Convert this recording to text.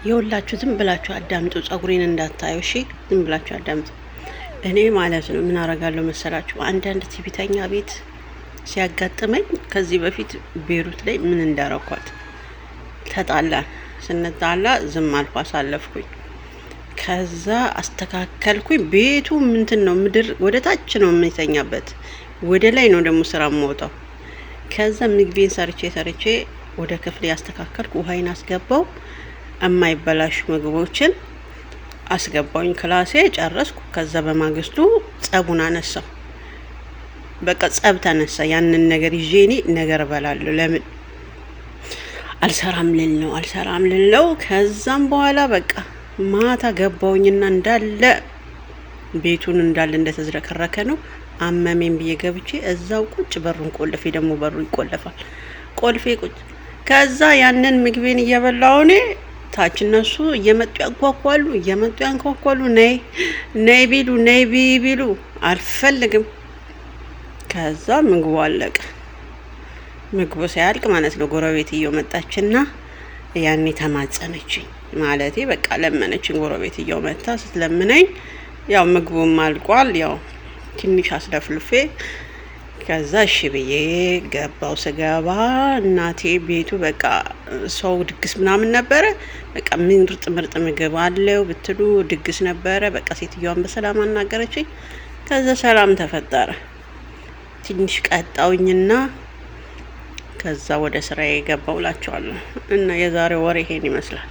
የሁላችሁ ዝም ብላችሁ አዳምጡ። ጸጉሬን እንዳታዩ እሺ። ዝም ብላችሁ አዳምጡ። እኔ ማለት ነው ምን አረጋለሁ መሰላችሁ? አንዳንድ ትዕቢተኛ ቤት ሲያጋጥመኝ ከዚህ በፊት ቤሩት ላይ ምን እንዳረኳት ተጣላን። ስንጣላ ዝም አልኩ፣ አሳለፍኩኝ። ከዛ አስተካከልኩኝ። ቤቱ ምንትን ነው፣ ምድር ወደ ታች ነው የምተኛበት፣ ወደ ላይ ነው ደግሞ ስራ የምወጣው። ከዛ ምግቤን ሰርቼ ሰርቼ ወደ ክፍሌ ያስተካከልኩ፣ ውሃይን አስገባው፣ የማይበላሹ ምግቦችን አስገባውኝ ክላሴ ጨረስኩ። ከዛ በማግስቱ ጸቡን አነሳው። በቃ ጸብ ተነሳ። ያንን ነገር ይዤ እኔ ነገር እበላለሁ። ለምን አልሰራም ልል ነው፣ አልሰራም ልል ነው። ከዛም በኋላ በቃ ማታ ገባውኝና እንዳለ ቤቱን እንዳለ እንደተዝረከረከ ነው። አመሜን ብዬ ገብቼ እዛው ቁጭ፣ በሩን ቆልፌ፣ ደግሞ በሩ ይቆለፋል፣ ቆልፌ ቁጭ። ከዛ ያንን ምግቤን እየበላሁ እኔ ታች እነሱ እየመጡ ያንኳኳሉ፣ እየመጡ ያንኳኳሉ። ነይ ነይ ቢሉ፣ ነይ ቢሉ አልፈልግም። ከዛ ምግቡ አለቀ። ምግቡ ሲያልቅ ማለት ነው ጎረቤትየው መጣችና ያኔ ተማጸነችኝ። ማለቴ በቃ ለመነችኝ። ጎረቤትየው መታ ስትለምነኝ ያው ምግቡም አልቋል። ያው ትንሽ አስለፍልፌ ከዛ እሺ ብዬ ገባው። ስገባ እናቴ ቤቱ በቃ ሰው ድግስ ምናምን ነበረ። በቃ ምርጥ ምርጥ ምግብ አለው ብትሉ ድግስ ነበረ። በቃ ሴትዮዋን በሰላም አናገረችኝ። ከዛ ሰላም ተፈጠረ። ትንሽ ቀጣውኝና ከዛ ወደ ስራዬ ገባው እላቸዋለሁ። እና የዛሬው ወሬ ይሄን ይመስላል።